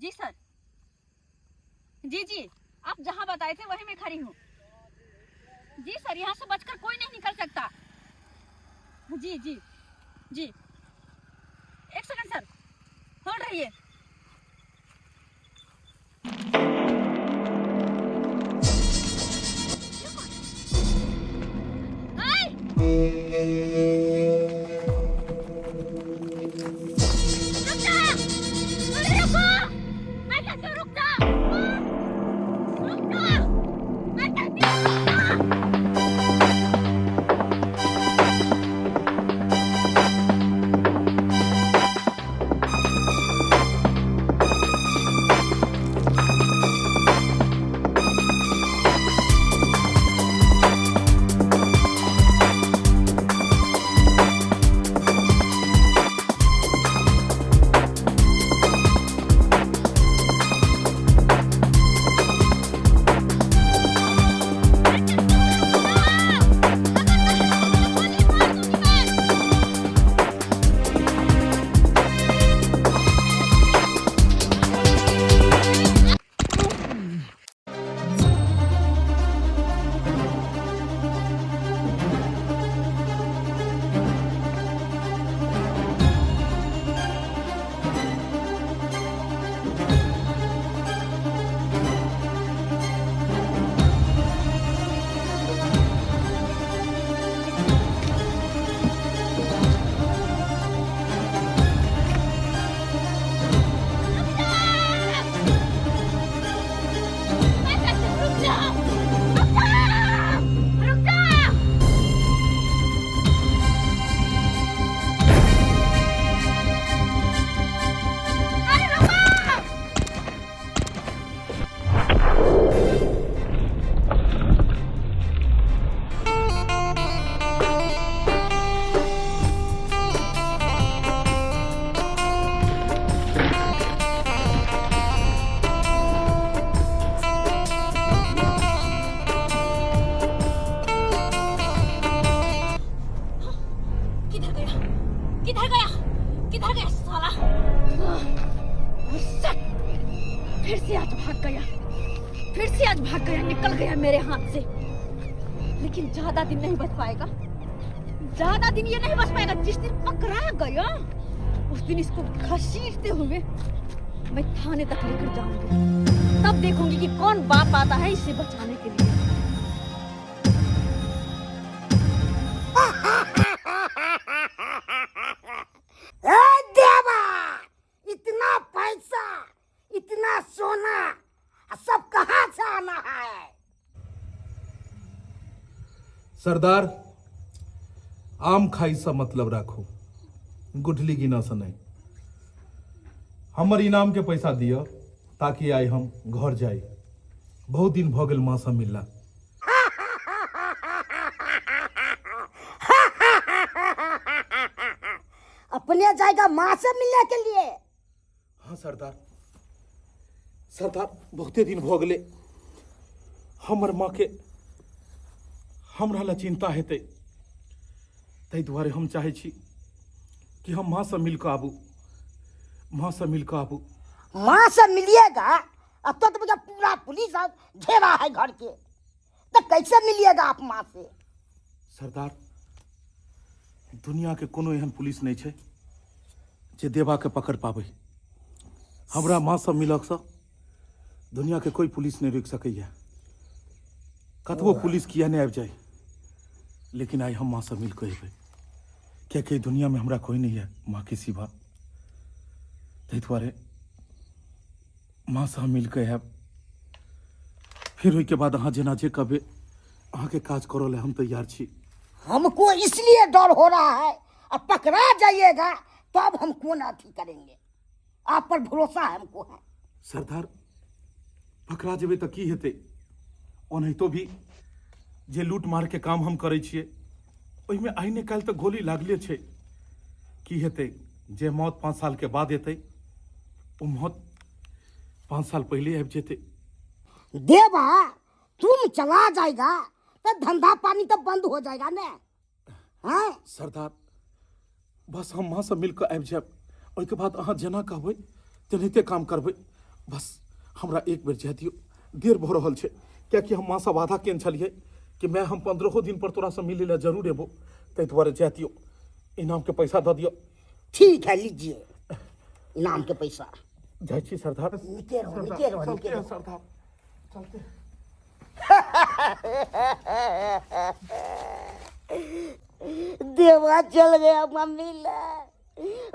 जी sir, जी जी, आप जहाँ बताए थे वहीं मैं खड़ी हूँ। जी सर, यहाँ से बचकर कोई नहीं निकल सकता। जी जी जी, एक सेकंड सर, होल्ड रहिए। रुक जा! अरे रुको! मैं कहती हूँ रुक जा! रुक जा! मैं कहती हूँ रुक जा! मैं कहती हूँ रुक जा! रुक जा! रुक जा! अरे रुको! किधर गया? किधर गया? किधर गया साला? Shit! फिर से आज भाग गया, फिर से आज भाग गया, निकल गया मेरे हाथ से। लेकिन ज्यादा दिन नहीं बच पाएगा, ज्यादा दिन ये नहीं बच पाएगा। जिस दिन पकड़ा गया उस दिन इसको घसीटते हुए मैं थाने तक लेकर जाऊंगी। तब देखूंगी कि कौन बाप आता है इसे बचाने के लिए। ए देवा, इतना पैसा, इतना सोना, सब कहाँ से आना है? सरदार, आम खाई से मतलब राखू, गुठली गिना से नहीं। हमर इनाम के पैसा दिअ ताकि आइ हम घर जाई। बहुत दिन भऽ गेल माँ से मिलला। अपने जाएगा माँ से मिलने के लिए? हाँ सरदार, सरदार बहुते दिन भऽ गेलै, हमर माँ के हमरा लए चिंता हेतै, ताहि दुआरे हम चाहै छी कि हम माँ से मिल कऽ आबू, माँ से मिल कऽ आबू। माँ से मिलिएगा? अब तो मुझे पूरा पुलिस घेरा है घर के, तो कैसे मिलिएगा आप माँ से? सरदार, दुनिया के कोनो एहन पुलिस नहीं छै जे देवा के पकड़ पाबै। हमरा माँ से मिलक से दुनिया के कोई पुलिस नहीं रोकि सकैया। कतबो पुलिस किया नहीं आबि जाए, लेकिन आइ हम माँ से मिल के अयबै, कियाकि दुनिया में हमरा कोई नहीं है माँ के सिवा। ताहि दुआरे माँ से हम मिल के आयब, फिर ओहिके बाद अहाँ जेना जे कहबै अहाँके काज करऽ लए हम तैयार छी। हमको इसलिए डर हो रहा है, अब पकड़ा जाइएगा तब हम कौन अथी करेंगे। आप पर भरोसा है हमको है। सरदार, पकड़ा जेबै तऽ की हेतै? ओनाहितो भी जे लूट मार के काम हम करै छियै ओहिमे आइ ने काल्हि तऽ गोली लागले छै। की हेतै? जे मौत 5 साल के बाद एतै ओ मौत 5 साल पहिले आबि जेतै। देवा, तुम चला जाएगा तो धंधा पानी तो बंद हो जाएगा ना? हाँ? सरदार, बस हम माँ से मिल कऽ आबि जायब, ओहिके बाद अहाँ जेना कहबै तेनाहिते काम करबै। बस हमरा एक बेर जाय दियौ, देर भऽ रहल छै, कियाकि हम माँसँ वादा केने छलियै कि माय हम 15 दिन पर तोरासँ मिलै लए जरूर एबो, ताहि दुआरे जाय दियौ। इनामके पैसा दऽ दियौ। ठीक है, लीजिए इनाम के पैसा। जाइ छी सरदार। निके रहो, निके रहो, निके चलते हैं रहो। सरदार, चलते हैं। देवा चल गया मम्मी ला,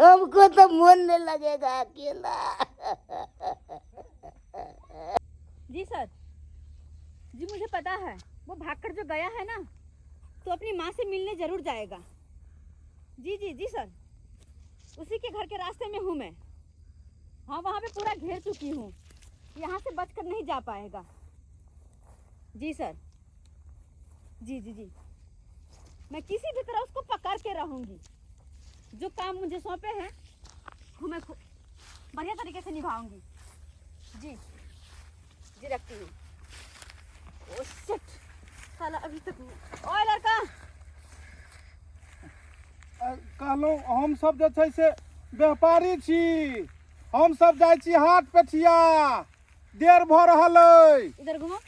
हमको तो मन नहीं लगेगा अकेला। जी सर जी, मुझे पता है वो भागकर जो गया है ना तो अपनी माँ से मिलने जरूर जाएगा। जी जी जी सर, उसी के घर के रास्ते में हूँ मैं। हाँ, वहाँ पे पूरा घेर चुकी हूँ, यहाँ से बचकर नहीं जा पाएगा। जी सर, जी जी जी, मैं किसी भी तरह उसको पकड़ के रहूँगी। जो काम मुझे सौंपे हैं वो मैं बढ़िया तरीके से निभाऊंगी। जी जी, रखती हूँ। ओ शिट, साला अभी तक नहीं। ओए लड़का, कहलहुँ हमसब जे छै से व्यापारी छी, हमसब जाइ छी हाट पेठिया, देर भऽ रहल अइ। इधर घुमो।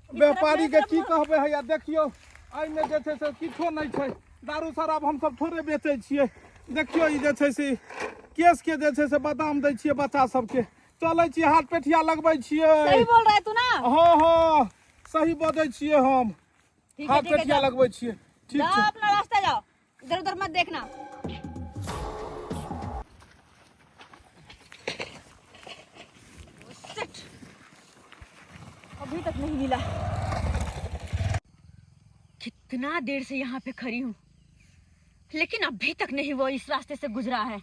व्यापारी के की कहबै, हैया देखियौ एहिमे जे छै से किछो नहि छै, दारू शराब हमसब थोड़े बेचै छियै। देखियौ ई जे छै से केशके जे छै से बादाम दै छियै बच्चा सबके। चलै छी हाट पेठिया लगबै छियै। सही बोल रहा है तू ना? हँ हँ, सही बजै छियै हम। ठीक है, हाथ ठीक है, पेठिया जाओ। लगबै छियै। ठीक जाओ छै, अपना रास्ता जाओ, इधर उधर मत देखना। Shit! अभी तक नहीं मिला। कितना देर से यहाँ पे खड़ी हूँ, लेकिन अभी तक नहीं वो इस रास्ते से गुजरा है।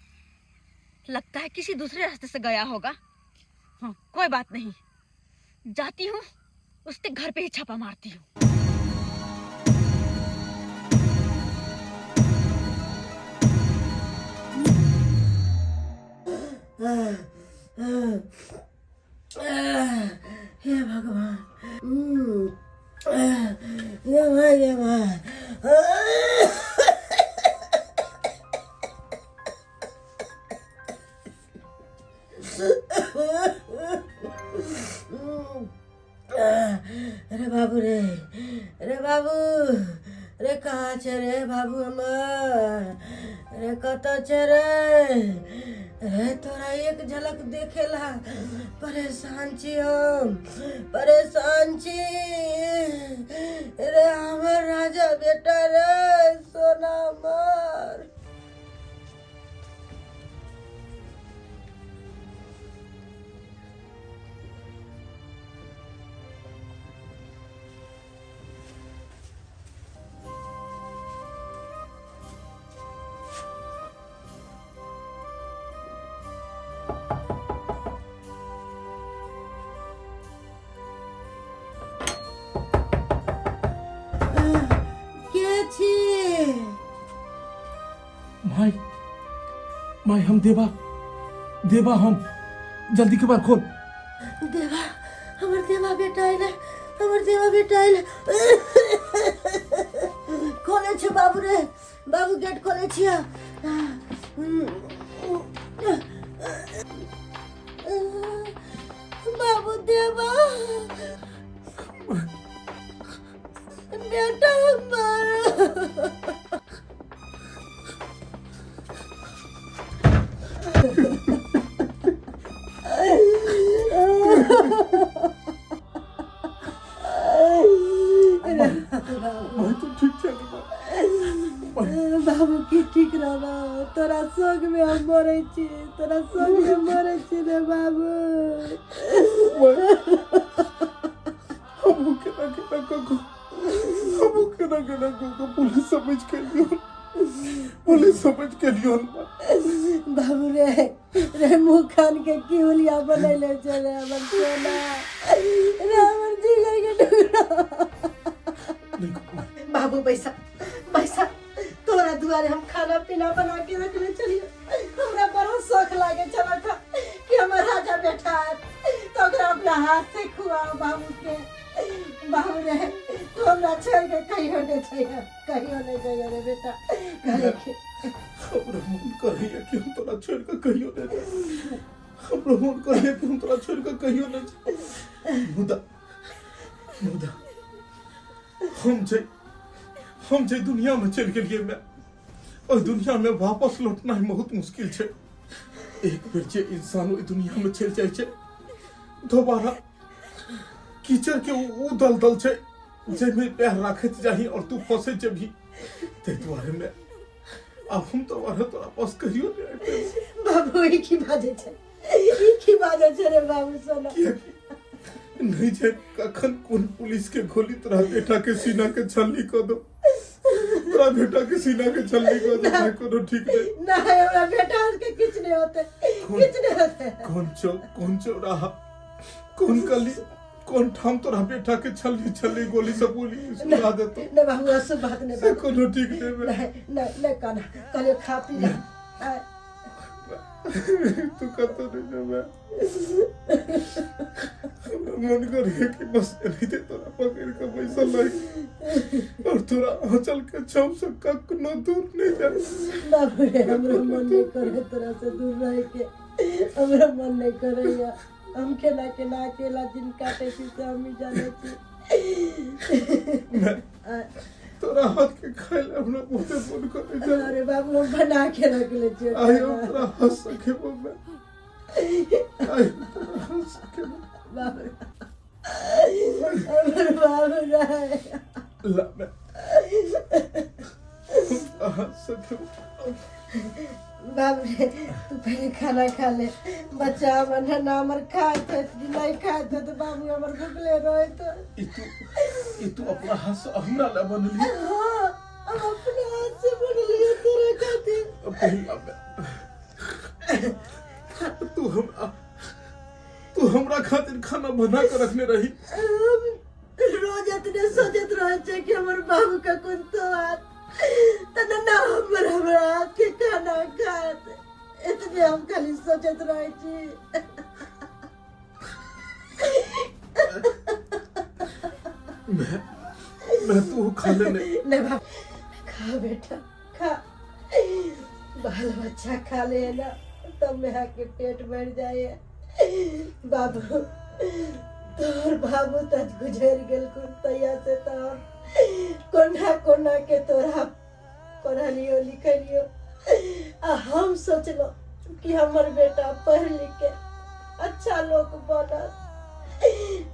लगता है किसी दूसरे रास्ते से गया होगा। हाँ, कोई बात नहीं, जाती हूँ उसके घर पे ही छापा मारती हूँ। हे भगवान, गे माय, गे माय। अरे बाबू रे, अरे बाबू रे, कहाँ छै रे बाबू हमर? अरे कतऽ छै रे? अरे तोरा एक झलक देखेला परेशान छी हम, परेशान छी रे। हमर राजा बेटा रे, सोना हमर। के छी? माय, माय, हम देवा, देवा हम, जल्दी के बार खोल। देवा, हमर देवा बेटा आइले, हमर देवा बेटा आइले। खोले छी बाबू रे, बाबू गेट खोले छियै। बाबू देवा बेटा हमर। माय, तू ठीक छै ने माय? बाबू की ठीक रहबा, तोरा शोक में हम मरै छी, तोरा शोक में मरै छी रे बाबू। हमहूँ केना केना कऽ कऽ, हमहूँ केना केना कऽ कऽ पुलिस समझ के लियौ, पुलिस समझ के लियौ। बाबू रे, रे मुँह खान के की हुलिया बनैले चले हमर सोना रे, हमर जिगर के टुकड़ा। बाबू बैसा बैसा, तोरा दुआरे हम खाना पीना बना के रखले चलिए। हमरा बड़ा शौक लागे चला था कि हमर राजा बैठा आयत तो ओकरा अपना हाथ से खुआओ बाबू के। बाबू रे, तू हमरा छोड़ के कहियो नहीं चाहिए, कहियो नहीं चाहिए रे बेटा घरे के। हमरा मन करैया कि हम तोरा छोड़ के कहियो नहि जाय। हमरो मोन करैए कि हम तोरा छोड़ि कऽ कहियो नहि जाय। मुदा मुदा हम जे हम जे दुनियामे चलि गेलियै माय, ओहि दुनियामे वापस लौटनाइ बहुत मुश्किल छै। एक बेर जे इंसान ओहि दुनियामे चलि जाइ छै, दोबारा कीचड़ के उ दलदल छै जाहिमे पैर राखैत जाही और तू फंसैत जेबही। ताहि दुआरे मे आब हम दोबारा तोरा पास कहियो नहि आबि पेबो। बाबू, ई की बाजै छै, ई की बाजै छै रे बाबू सोना? कियाकि नहि जानि कखन कोन पुलिस के गोली तोरा बेटा के सीना के छलनी कऽ दो, तोरा बेटा के सीना के छलनी कऽ दो, भाई कोनो ठीक नहीं। नहीं, हमरा बेटा के किछु नहीं होते, किछु नहीं होते। कोन चौक, कोन चौराहा, कोन गली, कोन ठाम तोरा बेटा के छलनी छलनी गोली से गोली सुना देतो। नहीं बाबू, ऐसे बात नहीं से बाबू। कोनो ठीक नहीं बे। नहीं नहीं नहीं, काना कहलियो खा पी ले। आय, तू कतौ नहीं जेबे। हमरा मन करिए कि बस एनाहिते तोरा पकड़ के बैसल रही और तोरा आंचल के छाँव से कखनो दूर नहीं जाए। बाबू रे, हमरा मन नहीं करे तोरा से दूर रहे के, हमरा मन नहीं करे। हम केना केना अकेला दिन काटे छी से हम ही जाने छी। मैं आय, तोरा हाथ के खाय ले हमरा बहुते मन करे छै। अरे बाबू, हम बना के रख ले छियै। आइयो तोरा हाथ से खेबो मैं, आइयो तोरा हाथ से खेबो। बाबू, हमर बाबू रे। ला मैं तोरा हाथ से खेबो। बाबू रे, तू पहले खाना खा ले। बच्चा हमर नन्हा हमर खाइत होत कि नहीं खाइत होत, बाबू हमर भुखले रहत होत। ई तू अपना हाथ से हमरा ले बनली? हाँ, हम अपने हाथ से बनलियै तोरा खातिर। पहिला मैं तू हमरा खातिर खाना बना के रखने रही। हम रोज एतने सोचैत रहै छियै कि हमर बाबू के कोन तो हाथ तऽ नन्हा हमर हमरा हाथ के खाना खात, एतने हम खाली सोचैत रहै छी। मैं तू खा लेने। नहीं बाप, खा बेटा खा, बाल बच्चा खा ले ना तब में के पेट भर जाए। बाबू, तोहर बाबू तऽ गुजर गेल तैया से तो हम कोना कोना के तोरा पढ़लियो लिखलियो आ हम सोचलो कि हमर बेटा पढ़ लिख के अच्छा लोग बनत,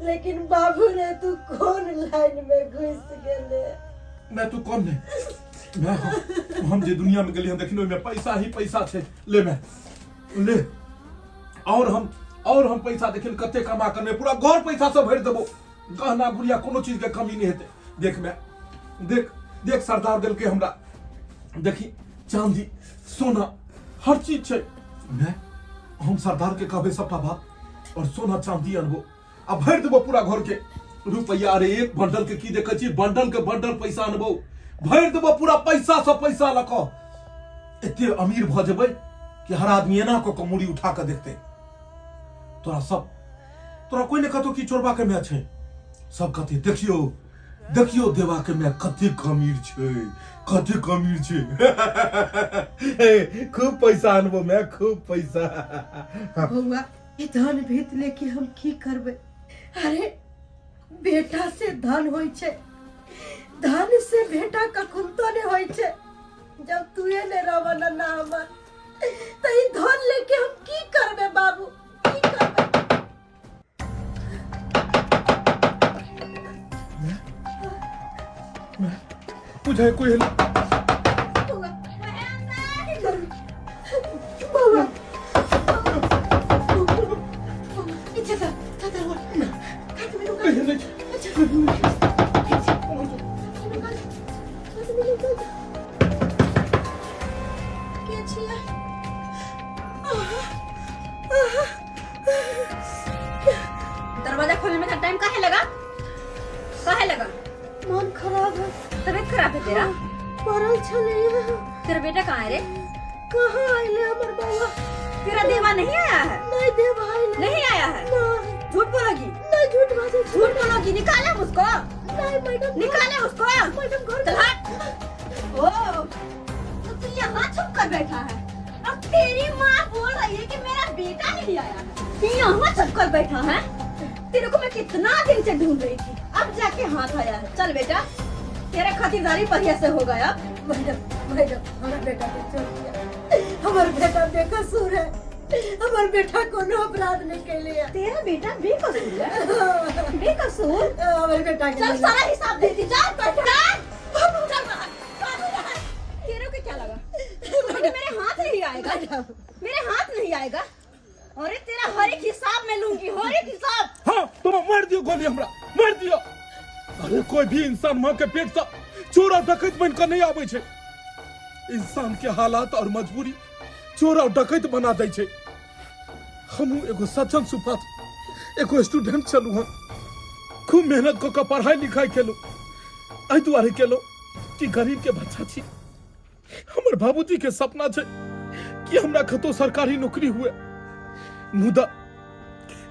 लेकिन बाबू रे, तू कौन लाइन में घुस गेले? मैं तू कौन नहीं, मैं हम जे दुनिया में गेलियै देखिन ओहिमे पैसा ही पैसा छै। ले मैं ले, और हम पैसा देखिन कते कमा करने, पूरा घर पैसा से भरि देबो। गहना गुड़िया कोनो चीज के कमी नहीं हेतै। देख मैं देख देख, सरदार देलकै हमरा, देखी चांदी सोना हर चीज छै। मैं हम सरदार के कहबै सबटा बात और सोना चांदी अनबो आ भरि देबो पूरा घर के रुपैया। अरे एक बंडल के की देखै छी, बंडल के बंडल पैसा अनबो, भरि देबो पूरा पैसा से पैसा लऽ कऽ। एते अमीर भऽ जेबै कि हर आदमी एना कऽ कऽ मूड़ी उठा कऽ देखतै। तोरा सब तोरा कोई नहि कहतौ कि चोरबा के माय छै, सब कहतै देखियौ देखियौ देवा के माय कतेक अमीर छै, कतेक अमीर छै। हे, खूब पैसा अनबो मैं, खूब पैसा। बौआ, ई धन भीत लेके हम की करबै? अरे बेटा से धन होइ छै, धन से बेटा कखनो नहि होइ छै। जब तूहे नहि रहब नन्ना हमर, तऽ ई धन लेके हम की करबै बाबू, की करबै? बुझाय कोई हेलो। बौआ, की करबै? बौआ, ई छता, छता ओढ़। हाथ में लुका। कहियो नहि छै। अच्छा। हाथ में लुका। के छियै? आहा, आहा। दरवाजा खोलने में इतना टाइम काहे लगा, काहे लगा? मन खराब है। तबीयत खराब है तेरा? पड़ल छलैया। तेरा बेटा कहाँ है रे? कहाँ आइले हमर बौआ? तेरा देवा नहीं आया है? नहीं देवा आइले। नहीं आया है? नहीं। झूठ बोलोगी? नहीं, झूठ बाजै छी। झूठ बोलोगी? निकाले उसको। नहीं मैडम। निकाले उसको। मैडम, घर चल हट। ओ तो तू यहाँ छुप कर बैठा है और तेरी माँ बोल रही है कि मेरा बेटा नहीं आया यहाँ चक्कर बैठा है। तेरे को मैं कितना दिन से ढूंढ रही थी, अब जाके हाथ आया है। चल बेटा, तेरा खातिरदारी बढ़िया से हो गया। मैडम मैडम, हमारा बेटा के छोड़ दिया। हमार बेटा बेकसूर है, हमार बेटा कोनो अपराध नहीं कैले है। तेरा बेटा बेकसूर है? बेकसूर? हमार बेटा के चल सारा हिसाब दे दी। चल चल चल बाहर, बाहर, बाहर। तेरे को क्या लगा मेरे हाथ नहीं आएगा? मेरे हाथ नहीं आएगा? अरे तेरा हर एक हिसाब मैं लूंगी, हर एक हिसाब। हाँ, तुम मार दियो गोली, हमरा मार दियो। अरे कोई भी इंसान माँ के पेट से चोर और डकैत बन के नहीं आबै छै। इंसान के हालात और मजबूरी चोर और डकैत बना दै छै। हमहूँ एगो सज्जन सुपात्र एगो स्टूडेंट छलहुँ हँ, खूब मेहनत कऽ कऽ पढ़ाई लिखाई केलहुँ। एहि दुआरे केलहुँ कि गरीब के बच्चा छी। हमर बाबूजी के सपना छै कि हमरा कतौ सरकारी नौकरी हुए, मुदा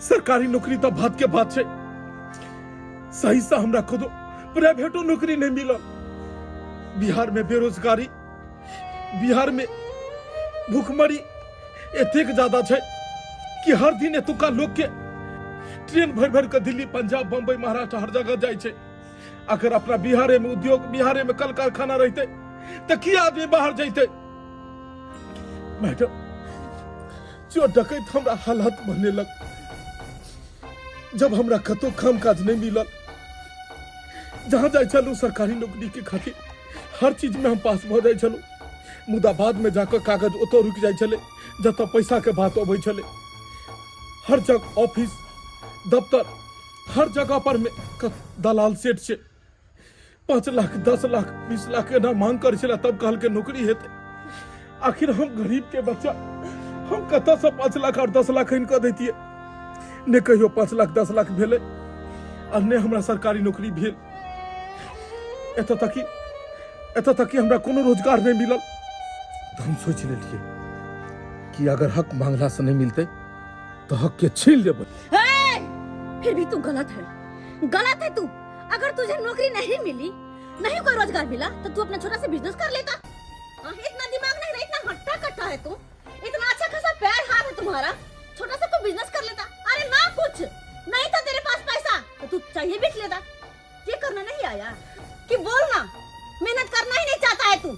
सरकारी नौकरी तऽ बात के बात छै, सही से हमरा कतौ प्राइवेटो नौकरी नहीं मिलल। बिहार में बेरोजगारी, बिहार में भूखमरी एतेक ज्यादा छै कि हर दिन एतुका लोग के ट्रेन भरि भरि के दिल्ली, पंजाब, बम्बई, महाराष्ट्र हर जगह जाइ छै। अगर अपना बिहारे में उद्योग, बिहारे में कल कारखाना रहते तऽ की आदमी बाहर जैते? मैडम, चोर डकैत हमरा हालात बनेलक। जब हमरा कतौ काम काज नहीं मिलल, जहाँ जाइ छलहुँ सरकारी नौकरी के खातिर हर चीज में हम पास भऽ जाइ छलहुँ, मुदा बाद में जाकऽ कागज ओतऽ रुकि जाइ छलै जतऽ पैसा के बात अबै छलै। हर जगह ऑफिस दफ्तर हर जगह पर में दलाल सेठ छै। 5 लाख 10 लाख 20 लाख एना मांग करै छलै तब कहलकै नौकरी हेतै। आखिर हम गरीब के बच्चा, हम कतऽ से 5 लाख और 10 लाख आनि कऽ दैतियै? ने कहियो 5 लाख 10 लाख भेलै और ने हमरा सरकारी नौकरी भेल। एतऽ तक कि हमरा कोनो रोजगार नहि मिलल। तऽ हम सोचि लेलियै कि अगर हक मांगला से नहि मिलतै तऽ हक के छीन लेबै। हे! फिर भी तू गलत है, गलत है तू। अगर तुझे नौकरी नहीं मिली, नहीं कोई रोजगार मिला, तो तू अपना छोटा सा बिजनेस कर लेता। हाँ, इतना दिमाग नहीं रहा, इतना हट्टा कट्टा है तू, इतना अच्छा खासा पैर हाथ है तुम्हारा, छोटा सा तू बिजनेस कर लेता। अरे ना कुछ नहीं था तेरे पास पैसा तो तू चाहिए बेच लेता। ये करना नहीं आया कि बोल ना, मेहनत करना ही नहीं चाहता है तू,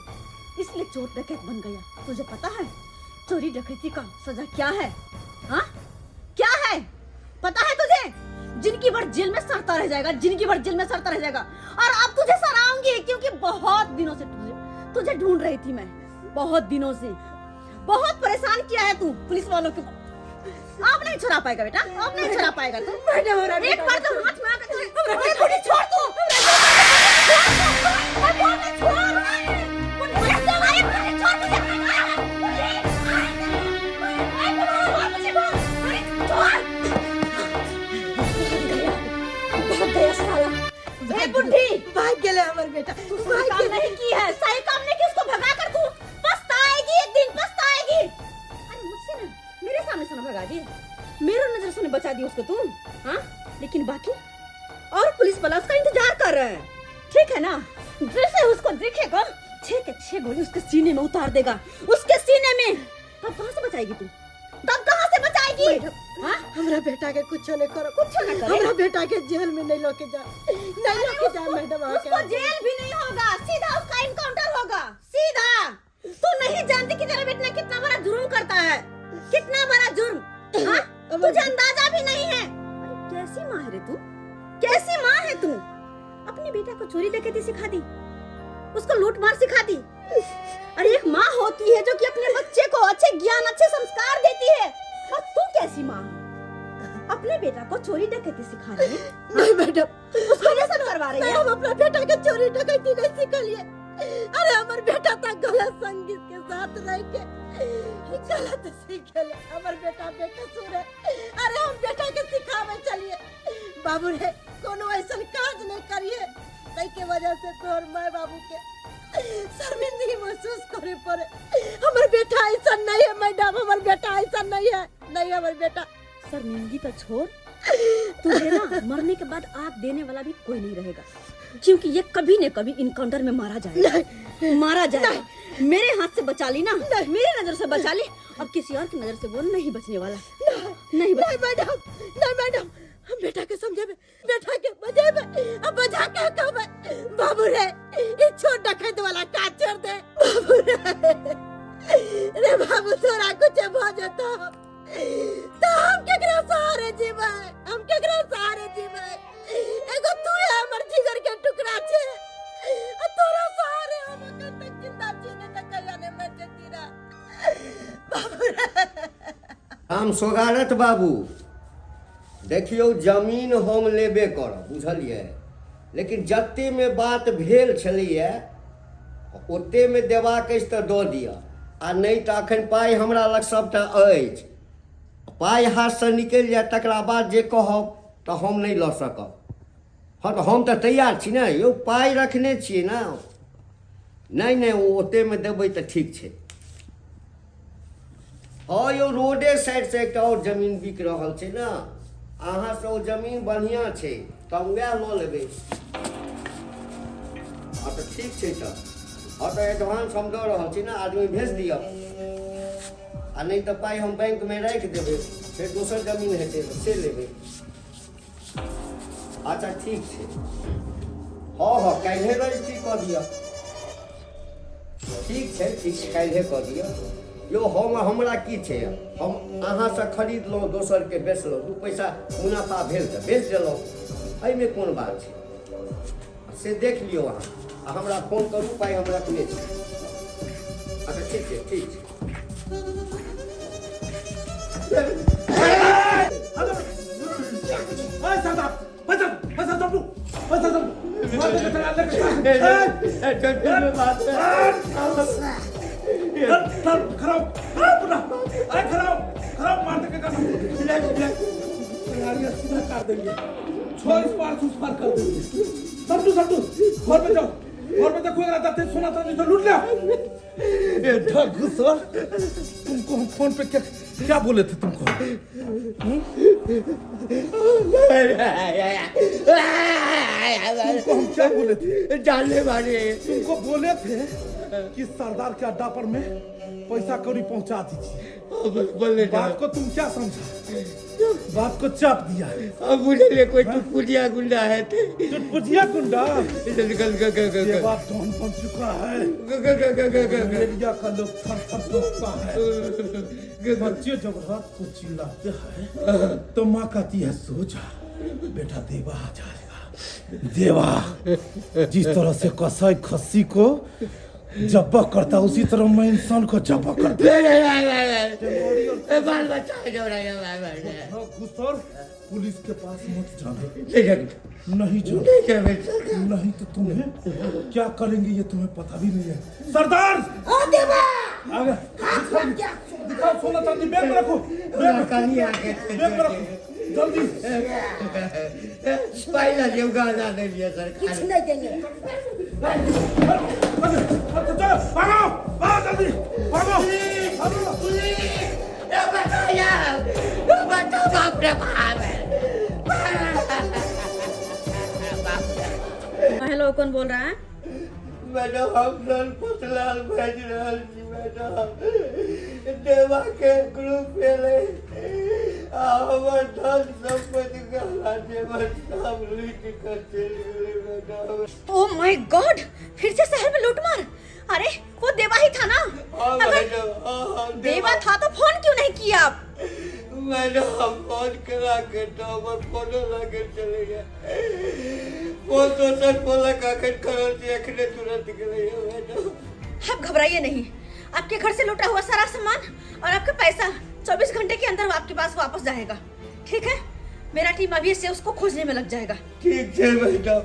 इसलिए चोर डकैत बन गया। तुझे पता है चोरी डकैती का सजा क्या है? हाँ क्या है पता है तुझे? जिंदगी भर जेल में सड़ता रह जाएगा, जिंदगी भर जेल में सड़ता रह जाएगा। और अब तुझे सराऊंगी क्योंकि बहुत दिनों से तुझे तुझे ढूंढ रही थी मैं, बहुत दिनों से बहुत परेशान किया है तू पुलिस वालों के। अब नहीं छुड़ा पाएगा बेटा, अब नहीं छुड़ा पाएगा तू। एक बार तो हाथ में आकर अरे बुढ़ी छोड़ तू, बुढ़ी भाग गेलै हमर बेटा। तू सही काम नहीं की है, सही काम नहीं की, उसको भगा कर तू पछताएगी, एक दिन पछताएगी। अरे मुझसे ना, मेरे सामने से ना भगा दी, मेरे नजर से बचा दी उसको तू। हाँ लेकिन बाकी और पुलिस वाला उसका इंतजार कर रहे हैं, ठीक है ना? जैसे उसको देखेगा 6 के 6 गोली उसके सीने में उतार देगा, उसके सीने में। तब कहाँ से बचाएगी तू? तब कहाँ से बचाएगी? हाँ? हमरा बेटा के कुछ नहीं करो, कुछ ना करे। हमरा बेटा के जेल में नहीं लेके जा, नहीं लेके जा मैडम। उसको जेल भी नहीं होगा, सीधा उसका इनकाउंटर होगा, सीधा। तू नहीं जानती कि तेरा बेटा कितना बड़ा जुर्म करता है, कितना बड़ा जुर्म। हाँ? तुझे अंदाजा भी नहीं है। अरे कैसी माँ है रे तू, कैसी माँ है तू? अपने बेटा को चोरी डकैती सिखा दी, उसको लूट मार सिखा दी। अरे एक माँ होती है जो कि अपने बच्चे को अच्छे ज्ञान अच्छे संस्कार देती है, और तू कैसी माँ है? अपने बेटा को चोरी डकैती सिखा रही है? नहीं मैडम, उसको ये सब करवा रही है। हम अपना बेटा के चोरी डकैती नहीं सिखलिए। अरे हमर बेटा तो गलत संगीत के साथ रह के गलत सीखले, हमर बेटा बेकसूर है। अरे हम बेटा के सिखावे चलिए बाबू रे, कोनो ऐसा काज नहीं करिए ताई के वजह से तोहर माय बाबू के शर्मिंदगी महसूस करे पड़े। हमर बेटा ऐसा नहीं है मैडम, हमर बेटा ऐसा नहीं है, नहीं हमर बेटा। शर्मिंदगी तो छोड़, तुझे ना मरने के बाद आग देने वाला भी कोई नहीं रहेगा। क्योंकि ये कभी न कभी इनकाउंटर में मारा जाएगा, मारा जाएगा। मेरे हाथ से बचा ली ना, मेरी नजर से बचा ली, अब किसी और की नजर से वो नहीं बचने वाला, नहीं बच। नहीं मैडम, नहीं मैडम, हम बेटा के समझेबे, बेटा के बजेबे, अब बजा के कहबे बाबू रे, ई छोट डकैत वाला काज छोड़ दे बाबू रे। रे बाबू, तोरा कुछ भ जेतो तो हम केकरा सहारे जीबै, हम केकरा सहारे जीबै? एगो तू है हमर जिगर के टुकड़ा छे, आ तोरा सहारे हम अखन तक जिंदा छी, नहीं त कहिया ने मर जेती रे बाबू रे। हम सोगारथ बाबू, देखियौ जमीन हम लेबे करब, बुझलियै, लेकिन जतेमे बात भेल छलैए ओतेमे देबाक अछि तऽ दऽ दिअ, आ नहि तऽ एखन पाइ हमरा लग सभटा अछि, पाइ हाथसँ निकलि जायत तकरा बाद जे कहब तऽ हम नहि लऽ सकब। हँ तऽ हम तऽ तैयार छी ने यौ, पाइ रखने छियै ने। नहि नहि, ओ ओतेमे देबै तऽ ठीक छै। हँ यौ, रोडे साइडसँ एकटा आओर जमीन बिक रहल छै ने, अहाँसँ ओ जमीन बढ़िआँ छै तऽ हम वएह लऽ लेबै। हँ तऽ ठीक छै तऽ, हँ तऽ एडवांस हम दऽ रहल छी ने, आदमी भेज दिअ, आ नहि तऽ पाइ हम बैंकमे राखि देबै, फेर दोसर जमीन हेतै तऽ से लेबै। अच्छा ठीक छै, हँ हँ काल्हिए रजिस्ट्री कऽ दिअ। ठीक छै, ठीक छै, काल्हिए कऽ दिअ। यौ हमरा की छै, हम अहाँसँ खरीदलहुँ, दोसरके बेचलहुँ, दू पैसा मुनाफा भेल तऽ बेच देलहुँ, एहिमे कोन बात छै? से देख लियौ अहाँ, आ हमरा फोन करू, पाइ हम रखने छी। अच्छा ठीक छै, ठीक छै। पैसा पैसा चंपू, पैसा चंपू, खराब खराब अरे खराब खराब मार दे के सीधा काट देंगे, छोड़ इस पार उस पार कर देंगे। समझू समझू, घर में जाओ, घर में देखो रहता सोना चांदी तो लूट लिया। ए ठग सर, तुमको हम फोन पे क्या क्या बोले थे तुमको? तुमको हम क्या बोले थे? जानने वाले तुमको बोले थे कि सरदार के अड्डा पर में पैसा कौड़ी पहुंचा दीजिए। बोले बात को तुम क्या समझा? बात को चाप दिया। अब मुझे ले कोई चुटपुटिया गुंडा है ते। चुटपुटिया गुंडा? ये बात डॉन बन चुका है। एरिया का लोग थर थर कांपता है। बच्चे जब रात को चिल्लाते हैं तो माँ कहती है सो जा बेटा, देवा आ जाएगा। देवा जिस तरह से कसाई खस्सी को जब्बा करता उसी तरह मैं इंसान को जब्बा करता। घुसर पुलिस के पास मत जाना, नहीं जाना, नहीं तो तुम्हें क्या करेंगे ये तुम्हें पता भी नहीं है। सरदार आगे दिखाओ सोना चांदी, बैग में रखो, बैग में रखो जल्दी। किछु नहीं देंगे। भागो भागो जल्दी भागो। हेलो, कौन बोल रहा है? मैडम हम सर भेज रहल छी मैडम, देवा के ग्रुप एलै आ हमर धन संपत्ति गहना जेवर सब लूटि कऽ चलि गेलै मैडम। ओ my God, फिर से शहर में लूटमार। अरे वो देवा ही था ना? हाँ अगर मैडम, हाँ हाँ देवा था तो फोन क्यों नहीं किया आप? मैडम हम फोन करा के तो हमर फोनो लगे चले गया, फोन दोसर फोन लगा के करल छी अखने तुरंत गेलै मैडम। आप घबराइए नहीं, आपके घर से लूटा हुआ सारा सामान और आपका पैसा 24 घंटे के अंदर आपके पास वापस जाएगा, ठीक है? मेरा टीम अभी से उसको खोजने में लग जाएगा। ठीक छै मैडम,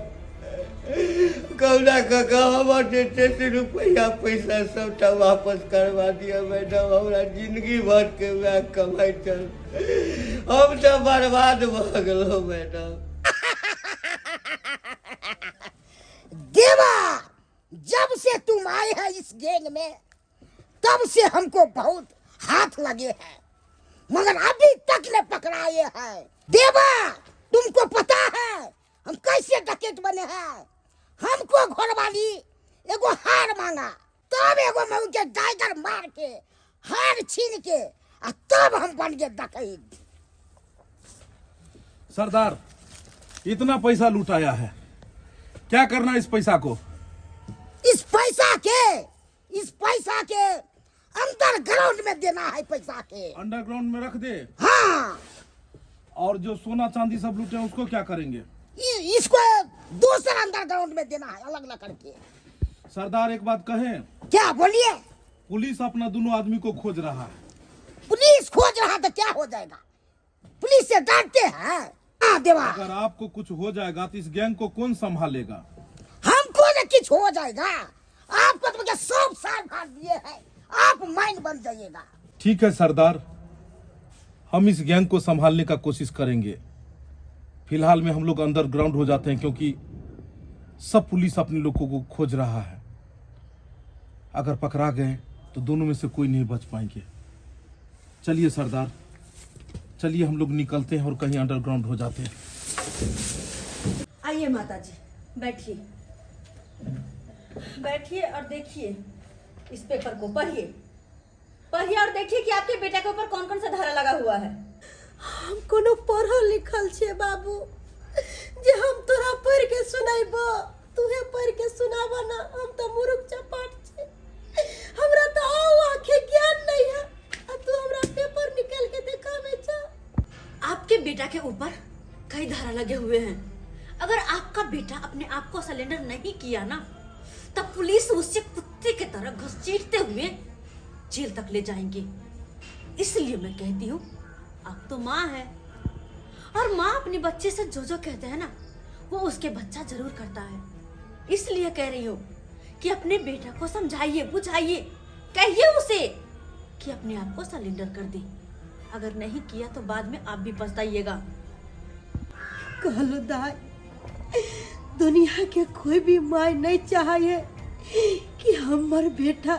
कहुना कऽ कऽ हमर जे छै से रुपैआ पैसा सबटा वापस करवा दिअ मैडम, हमरा जिंदगी भर के वएह कमाइ छल, हम तऽ बर्बाद भऽ गेलहुँ मैडम। देवा, जब से तुम आए हैं इस गैंग में तब से हमको बहुत हाथ लगे हैं, मगर अभी तक न पकड़ाए हैं। देवा, तुमको पता है हम कैसे डकैत बने हैं? हमको घरवाली एगो हार मांगा, तब एगो मऊ के डाइगर मार के हार छीन के आ तब हम बन गए डकैत। सरदार, इतना पैसा लुटाया है, क्या करना इस पैसा को? इस पैसा के अंडरग्राउंड में देना है पैसा के। अंडरग्राउंड में रख दे? हाँ। और जो सोना चांदी सब लूटे हैं उसको क्या करेंगे? इसको दूसरा अंडरग्राउंड में देना है, अलग अलग करके। सरदार एक बात कहें? क्या बोलिए? पुलिस अपना दोनों आदमी को खोज रहा है। पुलिस खोज रहा तो क्या हो जाएगा? पुलिस से डरते हैं। हाँ देवा। अगर आपको कुछ हो जाएगा तो इस गैंग को कौन संभालेगा? हमको न कुछ हो जाएगा, आपको तो मुझे सब साल भाग दिए हैं, आप माइंड बन जाइएगा। ठीक है सरदार, हम इस गैंग को संभालने का कोशिश करेंगे। फिलहाल में हम लोग अंडरग्राउंड हो जाते हैं, क्योंकि सब पुलिस अपने लोगों को खोज रहा है। अगर पकड़ा गए तो दोनों में से कोई नहीं बच पाएंगे। चलिए सरदार, चलिए हम लोग निकलते हैं और कहीं अंडरग्राउंड हो जाते हैं। आइए माता जी, बैठिए बैठिए और देखिए इस पेपर को, पढ़िए पढ़िए और देखिए कि आपके बेटा के ऊपर कौन कौन सा धारा लगा हुआ है। हम कोनो पढ़ल लिखल छियै बाबू जे हम तोरा पढ़ के सुनाइबो, तूहे पढ़ के सुनाबा ना, हम तो मूर्ख चपाट छी, हमरा तो औ आंखे ज्ञान नहीं है आ तू हमरा पेपर निकाल के देखाबै छ। आपके बेटा के ऊपर कई धारा लगे हुए हैं। अगर आपका बेटा अपने आप को सरेंडर नहीं किया ना, तब पुलिस उसे कुत्ते की तरह घसीटते हुए जेल तक ले जाएंगे। इसलिए मैं कहती हूँ, आप तो माँ है और माँ अपने बच्चे से जो जो कहते हैं ना, वो उसके बच्चा जरूर करता है। इसलिए कह रही हूँ कि अपने बेटा को समझाइए, बुझाइए, कहिए उसे कि अपने आप को सरेंडर कर दे। अगर नहीं किया तो बाद में आप भी पछताइएगा। कहलो दाई, दुनिया के कोई भी माय नहीं चाहे कि हमर बेटा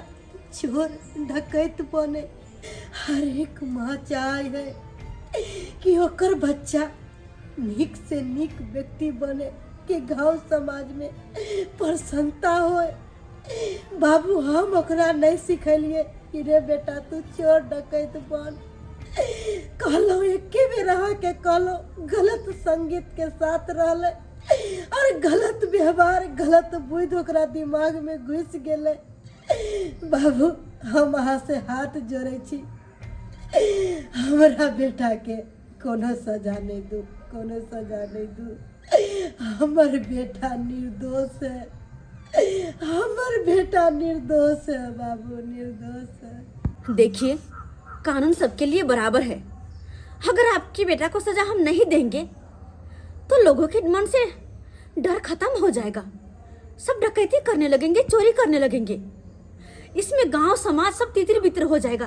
चोर डकैत बने। हर एक माँ चाहे है कि ओकर बच्चा नीक से नीक व्यक्ति बने, कि गांव समाज में प्रसन्नता होए। बाबू हम ओकरा नहीं सिखेलिए कि रे बेटा तू चोर डकैत बन। कहलो एके बेर अहाँके कहलो, गलत संगीत के साथ रहलै और गलत व्यवहार गलत बुद्धि ओकरा दिमाग में घुसि गेलै। बाबू हम अहाँ से हाथ जोड़ै छी, हमरा बेटा के कोनो सजा नहीं दू, कोनो सजा नहीं दू। हमर बेटा निर्दोष है, हमर बेटा निर्दोष है बाबू, निर्दोष है। देखिए, कानून सबके लिए बराबर है। अगर आपके बेटा को सजा हम नहीं देंगे तो लोगों के मन से डर खत्म हो जाएगा, सब डकैती करने लगेंगे, चोरी करने लगेंगे, इसमें गांव समाज सब तितर बितर हो जाएगा।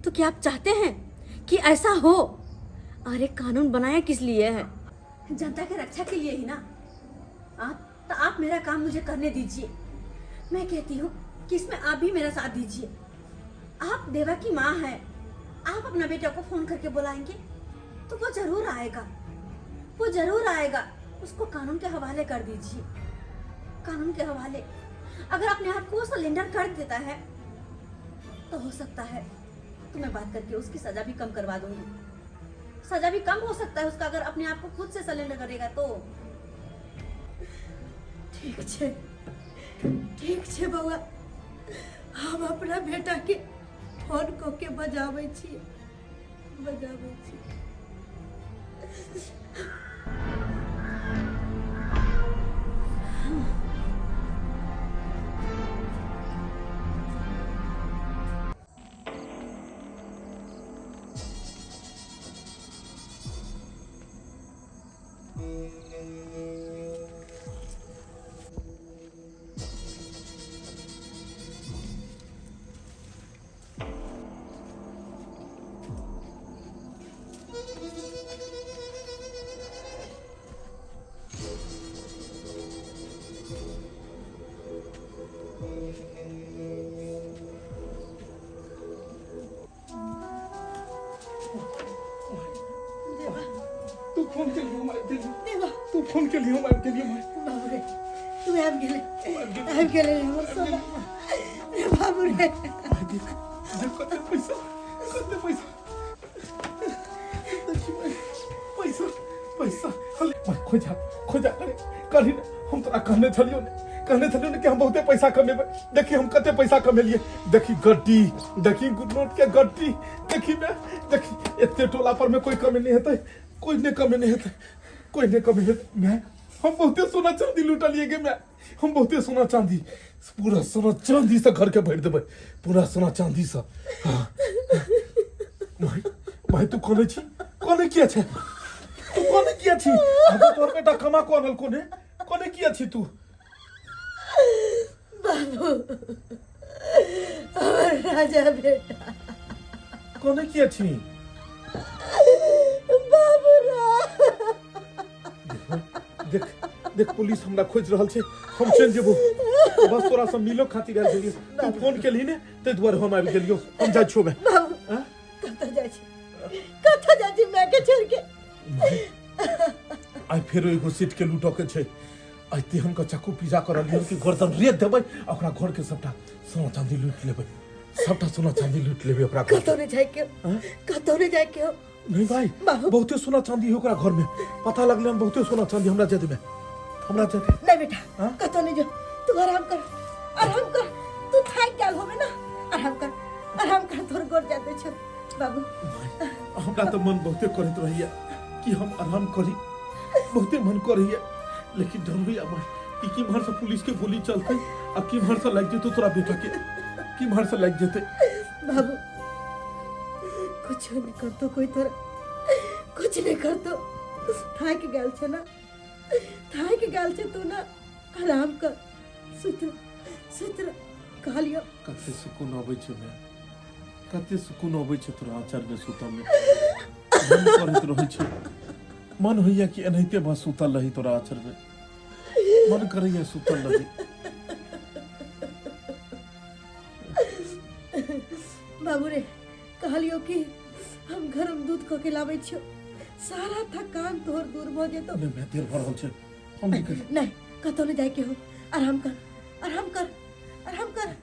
तो क्या आप चाहते हैं कि ऐसा हो? अरे कानून बनाया किस लिए है? जनता के रक्षा के लिए ही ना। आप तो आप मेरा काम मुझे करने दीजिए। मैं कहती हूँ कि इसमें आप भी मेरा साथ दीजिए। आप देवा की माँ हैं, आप अपना बेटा को फोन करके बुलाएंगे तो वो जरूर आएगा, वो जरूर आएगा। उसको कानून के हवाले कर दीजिए, कानून के हवाले। अगर अपने आप को सरेंडर कर देता है तो हो सकता है तो मैं बात करके उसकी सजा भी कम करवा दूंगी। सजा भी कम हो सकता है उसका अगर अपने आप को खुद से सरेंडर करेगा तो। ठीक छे, ठीक छे बउआ, हम अपना बेटा के फोन क के बजाबै छी, बजाबै छी। तू फोन के लिए हम आबि गेलियौ, तू फोन के लिए हम आबि गेलियौ। बाबू रे, तू आबि गेलै, आबि गेलै रे हमर सोना रे बाबू रे। देख देख, कते पैसा, कते पैसा, देखी भाई, पैसा पैसा। भाई खोजा खोजा। अरे कही ने, हम तोरा कहने छलियो ने, कहने छलियो ने कि हम बहुते पैसा कमेबै। देखी हम कते पैसा कमेलिए। देखी गड्डी, देखी नोट के गड्डी, देखी मैं, देखी एते टोला पर में कोई कमी नहीं हेतै, कोई नहीं कमी नहीं हेतै, कोई नहीं कमी हेतै। मैं हम बहुते सोना चांदी लूटलिए गे मैं, हम बहुते सोना चांदी, पूरा सोना चांदी से घर के भरि देबै, पूरा सोना चांदी से। हाँ भाई, भाई तू कोने छी? कोने किया छै तू? कोने किया छी? हम तोर बेटा कमा को अनल। कोने कोने किया छी तू? बाबू, हमर राजा बेटा, कोने किया छी? बाबू रा। देख देख, पुलिस हमरा खोजि रहल छै, हम चलि जेबो। बस तोरा से मिलो खातिर आयल छलियै, तू फोन केलही ने, ताहि दुआरे हम आबि गेलियो। हम जाइ छियो बे। बाबू, कतऽ जाइ छी? कतऽ जाइ छी माय के छोड़ के? आइ फेरो एगो सीट के लूटऽ के छै। आइ तेहन के चक्कू पिजा कर रहलियै कि गर्दन रेत देबै आ ओकरा घर के सबटा सोना चांदी लूटि लेबै, सबटा सोना चांदी लूटि लेबै ओकरा घर कतौ के। नहि जाय के, कतौ नहि जाय के। नहीं भाई, बाबू। बहुते सोना चांदी है ओकरा घर में, पता लगले हन, बहुते सोना चांदी। हमरा जाय देबै, हमरा जाय दे। नहीं बेटा, हाँ? कतौ नहीं जो, तू आराम कर, आराम कर, तू थाक गेल होबे ना, आराम कर, आराम कर, तोर गोर जाते छो बाबू। हमरा तऽ मन बहुते करैत रहैया कि हम आराम करी, बहुते मन करैया, लेकिन डर होइया माय कि किम्हर से पुलिस के गोली चलते आ किम्हर से लागि जेतौ तोरा बेटा के, किम्हर से लागि जेतै। बाबू, कुछ नहीं करतो कोई तोरा, कुछ नहीं करतो। थाक गेल छे ना, थाक गेल छे तू ना, आराम कर, सुत सुत, कहलियो। कते सुकून अबै छै माय, कते सुकून अबै छै तोरा आँचरमे सुतऽमे। मन करैत रहै छै, मन होइया कि एनाहिते बस सुतल रही तोरा आँचरमे, मन करैया सुतल रही। बाबू रे, कहलियो कि हम गरम दूध कऽ के लाबै छियो, सारा थकान तोहर दूर भऽ जेतौ। नहि माय, देर भऽ रहल छै, हम निकल। नहीं, कतौ नहीं जाए के हो, आराम कर, आराम कर, आराम कर,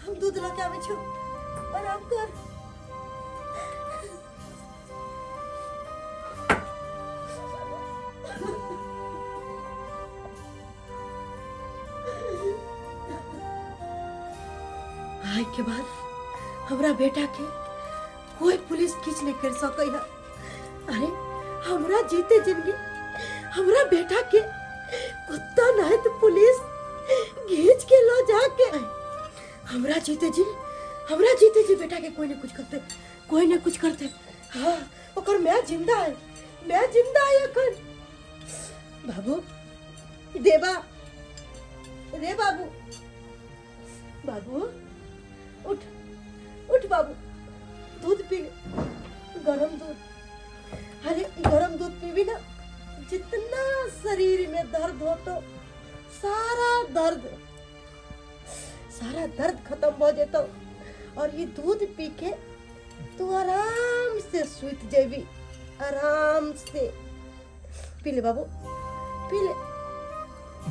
हम दूध लऽ के आबै छियो, आराम कर। आइ के बाद हमरा बेटा के कोई पुलिस किछ नहीं कर सकै है। अरे हमरा जीते जिंदगी हमरा बेटा के कुत्ता नहीं तो पुलिस घींच के लो जाके। हमरा जीते जी, हमरा जीते जी बेटा के कोई नहीं कुछ करते, कोई नहीं कुछ करते। हाँ, ओकर मैं जिंदा है, मैं जिंदा है अखन। बाबू देवा रे, बाबू, बाबू उठ, उठ बाबू, दूध पी ले, गरम दूध। अरे ई गरम दूध पीबी ना, जितना शरीर में दर्द हो तो सारा दर्द, सारा दर्द खत्म हो जेतो और ये दूध पी के तू आराम से सुत जेबी, आराम से। पी ले बाबू, पी ले।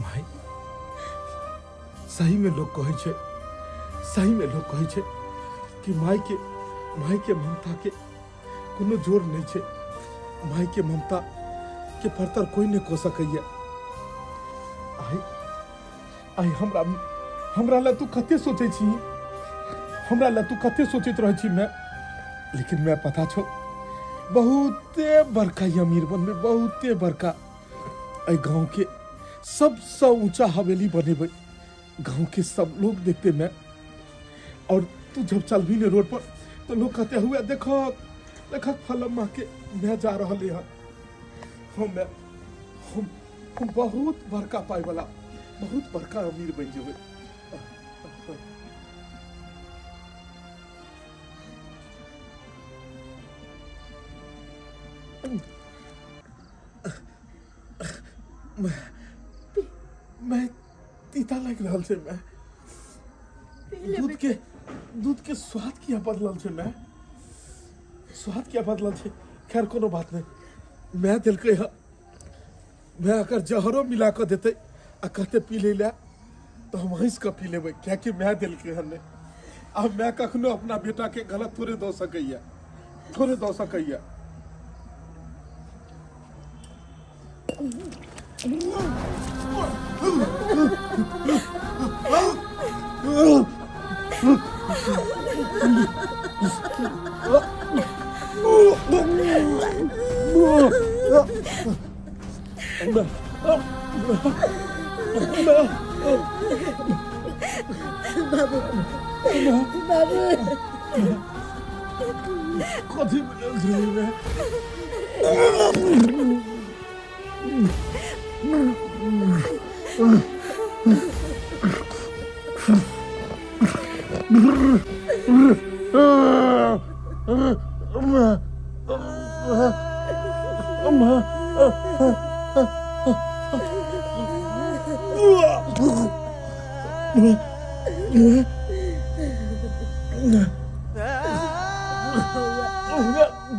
भाई, सही में लोग कहै छै, सही में लोग कहै छै कि माय के, माय के ममता के कोनो जोर नहीं छै, माय के ममता के परतर कोई नहीं कऽ सकैया। आइ आइ हमरा, हमरा लए तू कते सोचै छी, हमरा लए तू कते सोचैत रहै छी मैं, लेकिन मैं पता छौ, बहुते बड़का ई अमीर बनबै, बहुते बड़का, एहि गाँव के सबसँ ऊंचा हवेली बनेबै, गाँव के सब लोग देखते मैं, और तू जब चलबी ने रोड पर तो लोग कहते हुए देखो देखो फलम्मा के मैं जा रहा है। हम मैं हम बहुत बड़का पाई वाला, बहुत बड़का अमीर बन जेबै। मैं तीता लागि रहल छै मैं। पी ले। दूध के, दूध के स्वाद किया बदलल छै मैं, स्वाद किया बदलल छै? खैर कोनो बात नहीं, मैं देलकै हँ, मैं अगर जहरो मिला कऽ देतै आ कहते पी लै लए तऽ हम हँसि कऽ पी लेबै किएकि माय देलकै हन नहि। आ माय कखनो अपना बेटाके गलत थोड़े दऽ सकैए, थोड़े दऽ सकैए। बाबू। कथी मिलल छै एहिमे?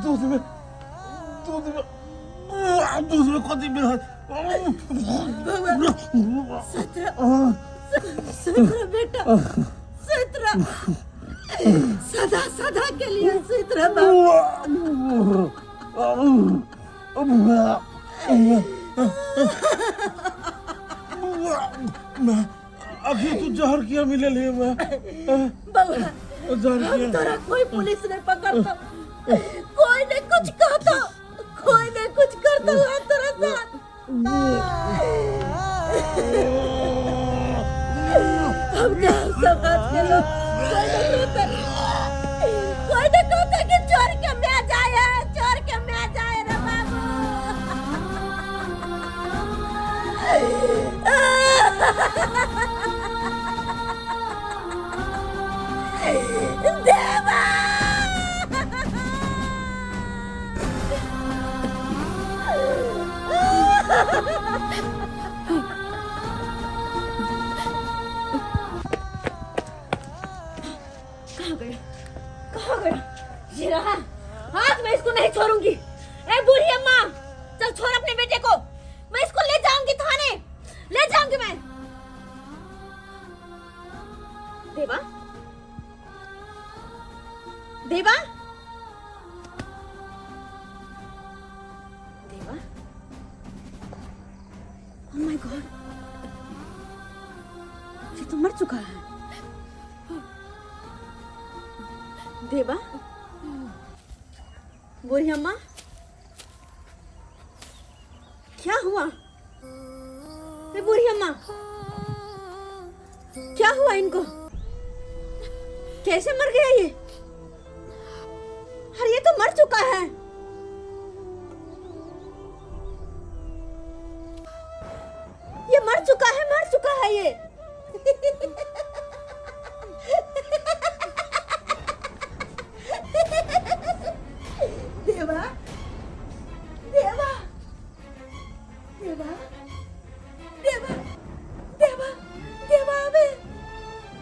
दूधमे दूधमे दूधमे कथी मिलल? सतरा बेटा, सतरा, सदा सदा के लिए सतरा बाबू। अभी तू जहर किया मिलल है मैं? बउआ, जहर हम किया? तोरा कोई पुलिस नहीं पकड़ता, कोई नहीं कुछ कहता, कोई नहीं कुछ करता हम तोरा साथ। हम गाँव समाज के लोग कोई नहीं कहता, कोई नहीं कहता कि चोर के मैं जाए, चोर के मैं जाए रे बाबू। देवा, कहाँ गया, कहाँ गया? ये रहा। आज मैं इसको नहीं छोड़ूंगी। ए बूढ़ी अम्मा, चल छोड़ अपने बेटे को, मैं इसको ले जाऊंगी थाने, ले जाऊंगी मैं। देवा, देवा, देवा, ओह my God, ये तो मर चुका है। देवा, बूढ़ी अम्मा, क्या हुआ? ए बूढ़ी अम्मा, क्या हुआ इनको? कैसे मर गया ये? अरे ये तो मर चुका है। ये मर चुका है, मर चुका है ये। देवा, देवा, देवा, देवा, देवा, देवा आवे,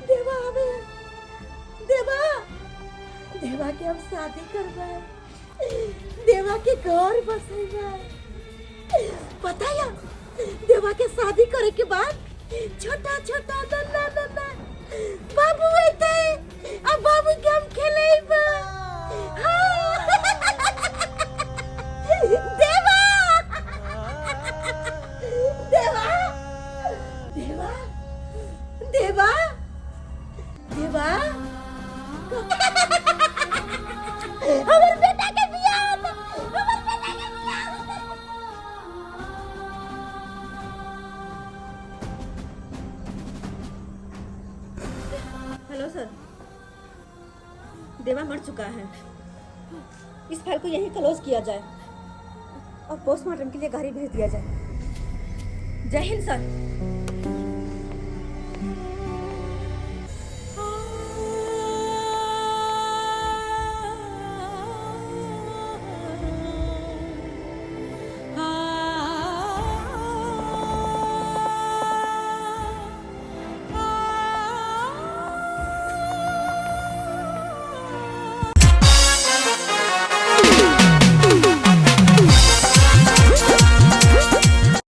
देवा आवे, देवा, देवा के हम शादी करबे, देवा के घर बसेबे। पता या देवा के शादी करे के बाद छोटा छोटा नन्ना नन्ना बाबू अइते, आ बाबू के हम खेलेबे। हाँ। देवा, देवा, देवा, देवा, देवा, हमर बेटा के बियाह होता, हमर बेटा के बियाह होता। हेलो सर, देवा मर चुका है। इस फाइल को यहीं क्लोज किया जाए और पोस्टमार्टम के लिए गाड़ी भेज दिया जाए। जय हिंद सर।